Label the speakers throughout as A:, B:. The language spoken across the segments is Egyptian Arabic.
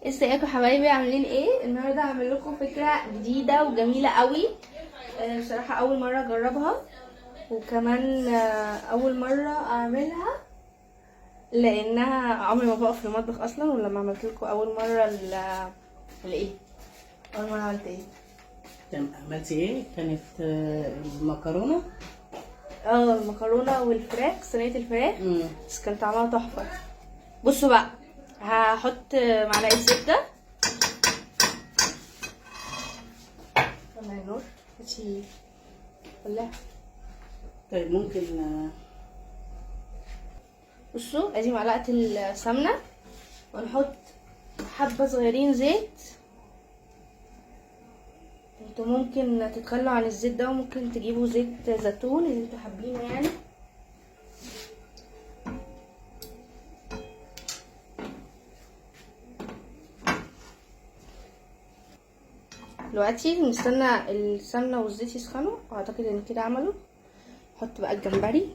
A: ازيكم حبايبي؟ عاملين ايه؟ النهارده هعمل لكم فكرة جديدة وجميلة قوي. بصراحة اول مرة اجربها، وكمان اول مرة اعملها لانها عمري ما بقف في المطبخ اصلا. ولما عملت لكم اول مرة الايه، اول مرة عملت ايه؟
B: تمام، عملتي ايه؟ كانت المكرونه.
A: المكرونه والفراخ، صينية الفراخ. بس كان طعمها تحفة. بصوا بقى، هحط معلقه زبدة. طلع النور ماشي ولا؟
B: طيب ممكن.
A: بصوا، ادي معلقه السمنة، ونحط حبه صغيرين زيت. انتوا ممكن تتخلوا عن الزيت ده، وممكن تجيبوا زيت زيتون اللي انتوا حابينه يعني. دلوقتي نستنى السمنة والزيت يسخنوا، واعتقد ان كده عملوا. نحط بقى الجمبري.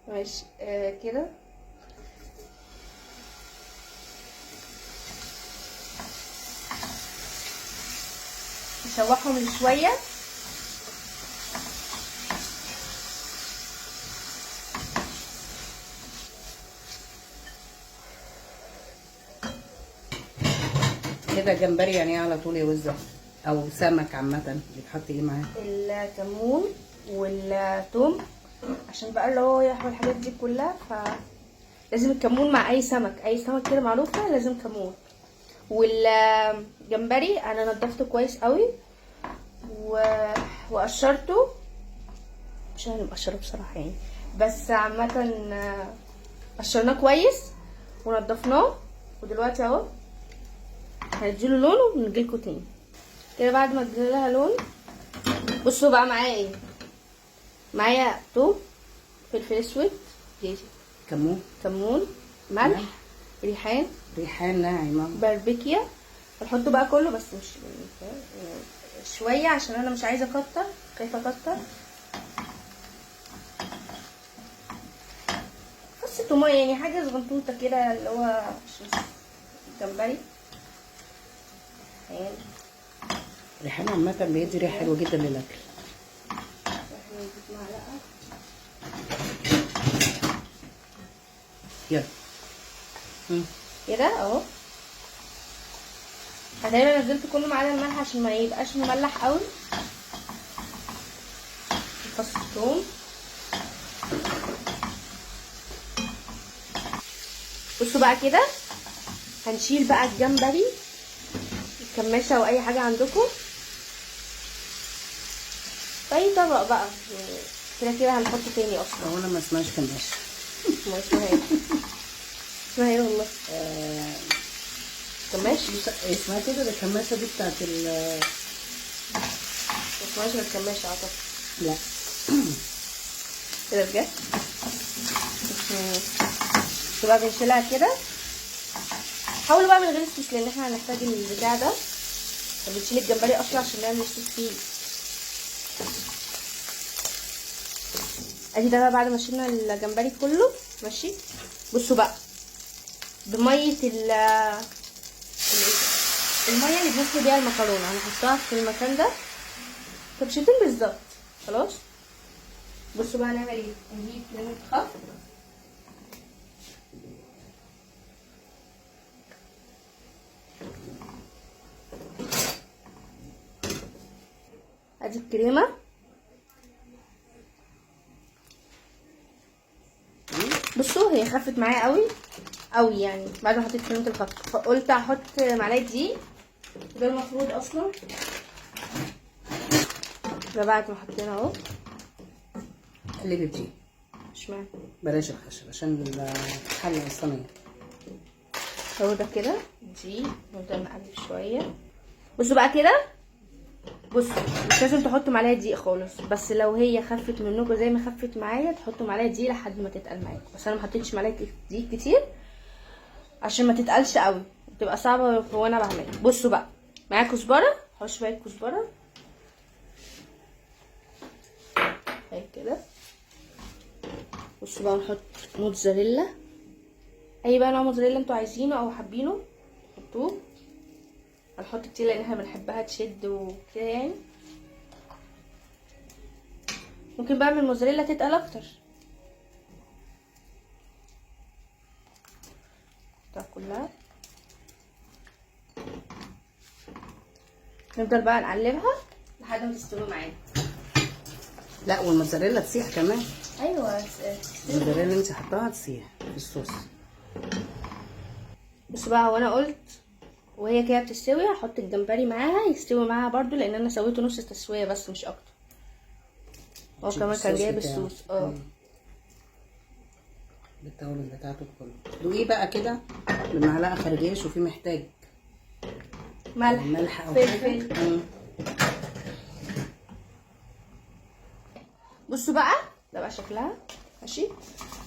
A: ماشي، كده. نشوحهم شوية.
B: كده جمبري يعني على طول يا وزه، او سمك عامة بيتحط ايه معاه؟
A: الكمون والثوم، عشان بقى الروايح والحاجات دي كلها، ف لازم الكمون مع اي سمك، اي سمك كده معروفة لازم كمون. والجمبري انا نضفته كويس قوي وقشرته، مش انا اللي مقشره بصراحة يعني، بس عامة قشرناه كويس ونضفناه، ودلوقتي اهو هنديله لون ونجيلكوا تاني كده بعد ما ادينا لها لون. بصوا بقى معايا ايه؟ معايا توم، فلفل اسود،
B: كمون،
A: كمون، ملح، ريحان،
B: ريحان ناعمة،
A: باربيكيا. هنحطه بقى كله، بس مش شوية عشان انا مش عايزه اكتر، خايفة اكتر. فص توميه يعني، حاجة صغنطوطه كده اللي هو مش جمبري.
B: ريحان عامة بيدي ريحه حلوة جدا للاكل.
A: معلقه.
B: يلا
A: كده اهو. انا تقريبا نزلت كله ما عدا الملح عشان ما يبقاش مملح قوي. فص الثوم. بصوا بقى كده هنشيل بقى الجمبري، الكماشه او اي حاجة عندكم في اي طبق بقى، كده كده هنحطه تاني اصلا.
B: هو انا ما اسمهاش كماشه.
A: ما اسمها ايه؟ اسمها ايه والله؟ كماش؟
B: اسمها كده، ده الكماشه دي بتاعت ال
A: ما اسمهاش غير كماشه اعتقد.
B: لا
A: كده بجد؟ بقى بنشيلها كده. حاولوا بقى من غير الصوص لان احنا هنحتاج البتاع ده. بنشيل الجمبري اصلا عشان نعمل الصوص فيه. ادي ده بقى بعد ما شلنا الجمبري كله. ماشي، بصوا بقى بميه المية اللي بنسلق بيها المكرونه هنحطها في المكان ده كبشتين بالظبط. خلاص، بصوا بقى هنعمل ايه. نجيب كريمة خفق، ادي الكريمة. بصوا هي خفت معايا قوي قوي يعني بعد ما حطيت كريمة الخفق، فقلت احط معلقه دقيق، ده المفروض اصلا. ده بعد ما حطينا اهو.
B: قلبي بدقيق.
A: اشمعنى؟
B: بلاش الخشب عشان الحلة الصينية.
A: اهو ده كده دقيق، نفضل نقلب شوية. بصوا بقى كده، بصوا مش لازم تحطوا معلقه دقيق خالص، بس لو هي خفت منكم زي ما خفت معايا تحطوا معلقه دقيق لحد ما تتقل معاكم. بس انا ما حطيتش معلقه دقيق كتير عشان ما تتقلش قوي، بتبقى صعبة وانا بعملها. بصوا بقى معايا كزبره، هحط شوية كزبره اهي كده. بصوا بقى نحط موتزاريلا. اي بقى نوع موتزاريلا انتوا عايزينه او حابينه حطوه. هنحط كتير لان احنا بنحبها تشد وكده يعني. ممكن بقى من الموتزاريلا تتقل اكتر. نحطها كلها. نفضل بقى نقلبها لحد ما تستوي معانا.
B: لا والموتزاريلا تسيح كمان.
A: ايوه
B: الموتزاريلا اللي انت حطاها تسيح في الصوص.
A: بصوا بقى، هو انا قلت وهي كده بتستوي هحط الجمبري معاها يستوي معاها برضو، لان انا سويته نص تسويه بس مش اكتر. هو كمان كان جايب الصوص.
B: بالتوابل بتاعته كله. دوقيه بقى كده بمعلقه خارجية، شوفيه محتاج
A: ملح
B: او
A: فلفل. بصوا بقى ده بقى شكلها. ماشي،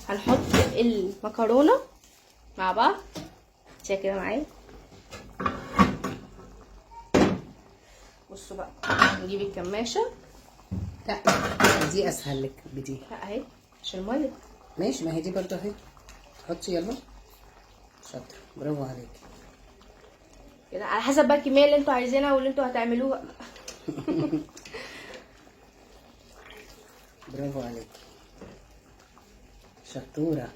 A: هنحط المكرونه مع بعض كده معايا. بصوا بقى نجيب الكماشه.
B: لا دي اسهل لك بدي.
A: لا اهي عشان المية.
B: ماشي، ما هي دي برضه اهي. تحطي يلا. شاطرة، برافو عليكي.
A: كده على حسب بقى الكمية اللي انتوا عايزينها واللي انتوا هتعملوها.
B: برافو عليكي، شطوره.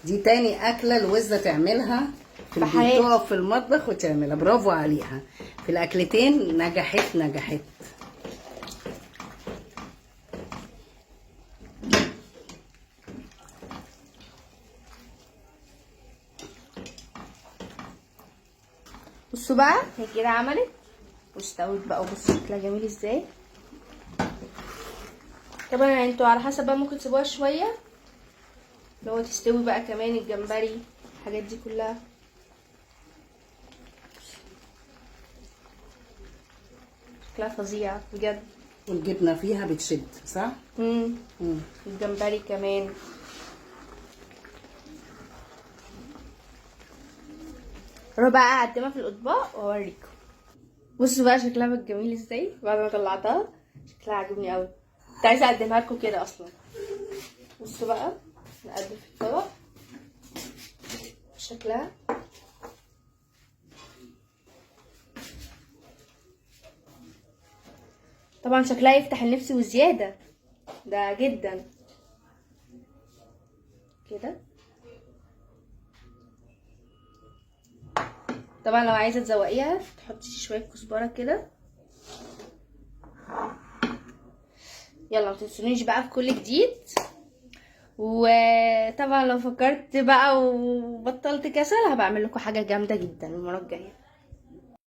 B: دي تاني اكله الوزه تعملها في البيت، تقف في المطبخ وتعملها. برافو عليها في الاكلتين، نجحت نجحت.
A: بصوا بقى هي كده عملت واستوت بقى، وبصوا شكلها جميل ازاي. طبعا انتوا على حسب بقى ممكن تسيبوها شوية لو تستوي بقى كمان الجمبري الحاجات دي كلها. شكلها فظيع بجد.
B: والجبنه فيها بتشد صح؟
A: الجمبري كمان. اروح بقى اقدمها في الاطباق واوريكم. بصوا بقى شكلها بقى جميل ازاي بعد ما طلعتها، شكلها عاجبني قوي. كنت عايزه اقدمها لكم كده اصلا. بصوا بقى نقدم في الطبق شكلها. طبعا شكلها يفتح النفس وزيادة ده جدا كده. طبعا لو عايزه تزوقيها تحطي شوية كزبره كده. يلا ما تنسونيش بقى في كل جديد. وطبعا لو فكرت بقى وبطلت كسل هبقى اعمل لكم حاجة جامدة جدا المرة الجاية.